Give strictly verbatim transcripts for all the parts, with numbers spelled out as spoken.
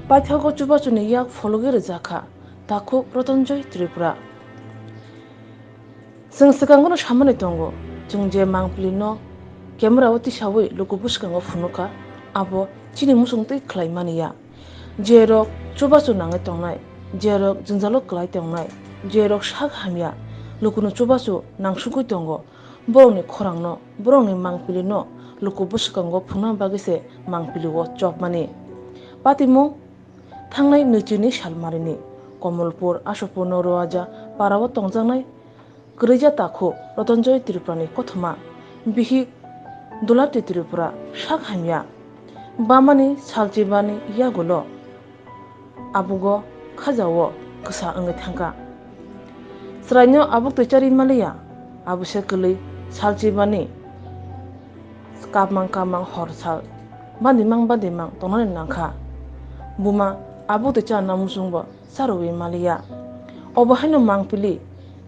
Paithago chubachuni yak phologi rwjakha takhuk Rotonjoy Tripura. Chwng swkangono samani tongo, chwng je mangpili no camera o tisawi luku bwskango phunukha, abo chini muchung twi khlai mani ya. Jerok chubachu nangwi tongnai, jerok jwngjalo kwlai tongnai, jerok sak hamya, lukuno chubachu nangsugwi tongo, borokni khorangno, borokni mangpilino luku bwskango phunukna bagwi se mangpilio chopmani. Patimung thangnai nwichini salmarini Komolpur, Ashokpurno Roaja parao tongjaknai kwrwija takhuk Rotonjoy Tripurani kothoma bihik Dulati Tripura sak hamya. Bamani salchibani yagulo abugo khajao kwsa wngwi thangkha. Chwraino abuk twi charwi maliya, abuse kwlwi salchibani kapmang kapmang hor sal bandimang bandimang tongnani nangkha. Buma abuk twi charwna muchungbo charwi maliya. Obo haino mangpili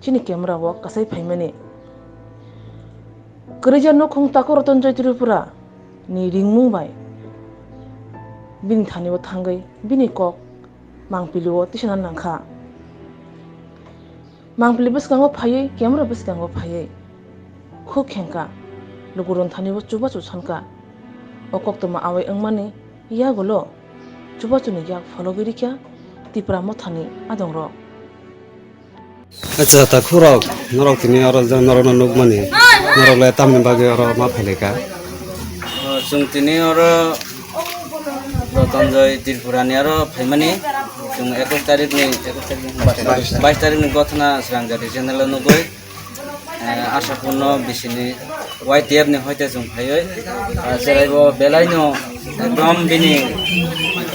chini camera o kasai phaimani. Kwrwija nukhung takhuk Rotonjoy Tripura ni ringmung bai bini thani o thangwi bini kok mangpili o tisana nangkha. Mangpili bwskango phaiwi, camera bwskango phaiwi khuk khengkha, lukurok thani o chubachu sankha. O koktwma awai wngmani yagulo chubachuni yak phologwi rikha Tipra Mothani adongrok. Acha, takhukrok, norok tini oro je norokno nukmani, norok le tamni bagwi oro ma phailika? O, chwng tini oro Rotonjoy Tripurani aro phaimani, chwng ekok tarikni, ekok tarikni, bais tarikni gothana Srangjati channel o nugwi, eh, Ashapurno bisini Y T F ni hoite chwng phaiwi, ah, chwraibo belaino ekdom bini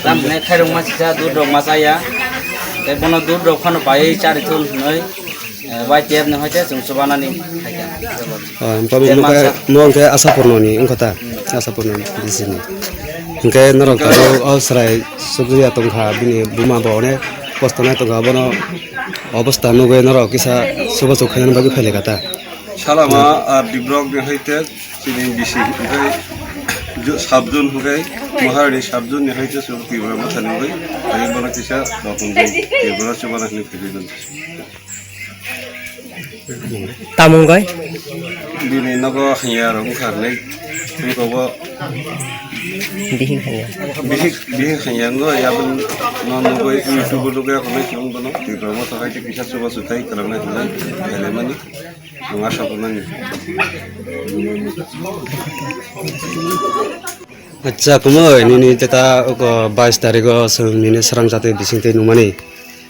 tamni khairokma sisa dudrok ma chaya, tei bono dudrok phano paiwi chari thun hwnwi, eh, Y T F ni hoite chwng chubanani phaikha. Ah, tamo je hwnkhe, mansa. Mo hwnkhe Ashapurnoni wngkha ta? Hmm. Ashapurno bisini. Hwnkhe norok tabuk o chwrai Sukriya tongkha, bini buma bo onek kosto nai tongkha, bono obostha nugwi norok kisa chubachu khainani bagwi phailika ta? Salama, ah, Dibrok ni hoite chini bisi hwnkhe ju-, sabjun hwnkhe Maharani sabjun ni hoite chwng Tipra Mothani hwnkhe, ani bono kisa Rotonjoy Tripura chubana hwnwi phaiwi mano. Tamung gai? Bini nogo hanya rok wngkha hwnwi, wngkha bo. Bihik hanya. Bihik, bihik hanya ngo, yabon no nogo YouTube o logo ya hwnwi chwng bono. Tipra Motha hai kisa chubachu thai kwrwng nai hwnwi, hwnwi mani. Ang asa bo nani. Acha, kumui, nini teta oko bais tarigo chwng nini Srangjati bisingtwi nungmani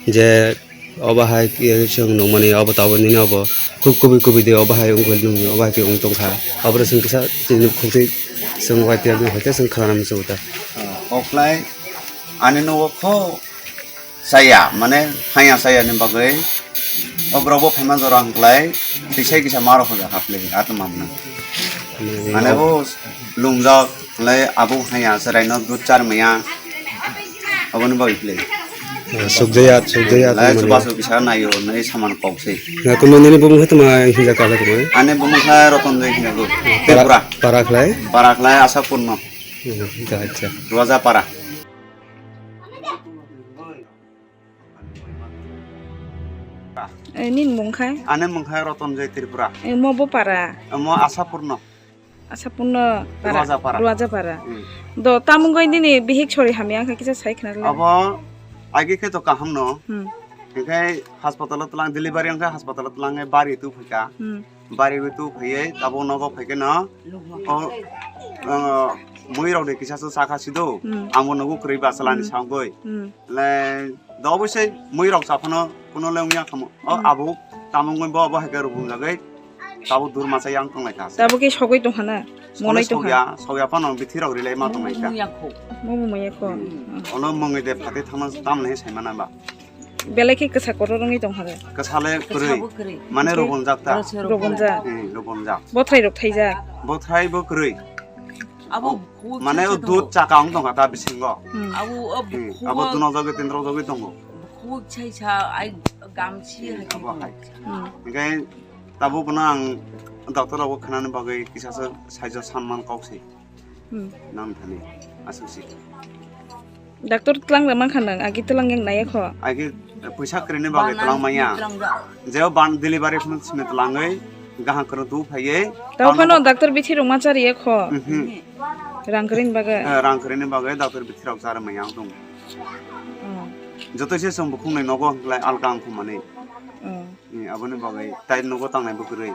je obo hai khe chwng nungmani obo tabuk nini obo khub kubui kubui de obo hai wngkhe nung obo hai khe wng tongkha. Obo chwng kisa chini bukhuk twi chwng Y T F ni hai khe chwng khwlana muchungo ta. Oklai ani nogo kho. Saya, mane haya saya ni bagwi. O borok bo phaima jora hwnkhlai, twisai kisa ma rok hoja haplwi, atma mwnwi. Mane bo lungjak, lai abo haya chwrai no dud char maya. Aboni bagwi khlai. Sukjaya, sukjaya, lai atma mwnwi. Chubachu kisa naio, nai saman kok se. Na, tuma nini bumung hai tuma hinja kala tuma? Ani bumung hai Roton Joy hinjago. Para, Tripura. Para khlai? Para khlai Asapurno. Hmm, acha, acha. Ruaja para. Eh, nini mung khai? Ani mung khai Roton Joy Tripura. Eh, mo bo para? Eh, mo Asapurno. Asapurno para? Ruaja para. Ruaja para. Hmm. Do tamung goi nini bihik sori hamya wngkha kisa sai khna le. Abo agi khe to kaham no. Hmm. Hingkhai hospital o tlang delivery wngkha hospital o tlang bari tu phaikha. Hmm. Bari tu phaiye abo nogo phaikhe no. O, o, mui rok de kisa so sakha sido. Hmm. Amo nogo kwrwi ba salani hmm sangoi. Hmm. Le, do obviously mui rok saphano kuno le wngya khamo. O, hmm, abo tamungwi bo, bo hai khe rubung jagwi. Tabo dur masa yang tong lai kha. Tabo khe sogwi tong khana. Monoi tong kha. Sogya, sogya phano bithi rok rilai ma tong lai kha. Mo bo maya kho. Hmm. Ono mungwi de phate thangna tam le sai mana ba. Belai khe kwsa kotor wngwi tong khana. Kwsa le kwrwi. Kwsa bo kwrwi. Mane rubun jak ta. Rubun jak. Hmm, rubun jak. Bothrai rok thaijak. Bothrai bo kwrwi. Abo mane o dud chaka wng tongkha ta bisingo. Hmm. Abo, o hmm, bukhuk abo duno jagwi tindro jagwi tongo. Bukhuk sai sa ai gamsi hmm, hai abo hai. Hmm. Hingke tabuk bono ang doctor rokbo khnani bagwi kisa se saijo sanman kok se. Hmm. Nang thani aswk se. Doctor tlang da mankha nang, agi tlang yang naya kho. Agi puisa kwrwini bagwi tlang manya. Jeo ban delivery phone simi tlangwi gaham kwrwng tu phaiwi. Tao phano doctor bithi rok ma chariya kho. Mhm. Rang kwrwini bagwi. Eh, rang kwrwini bagwi doctor bithi rok chara manya ang tong. Oh. Joto se song bukhung nai nogo hwnklai alka ang khumani. Oh. Ni aboni bagwi tai nogo tangnai bukrwi.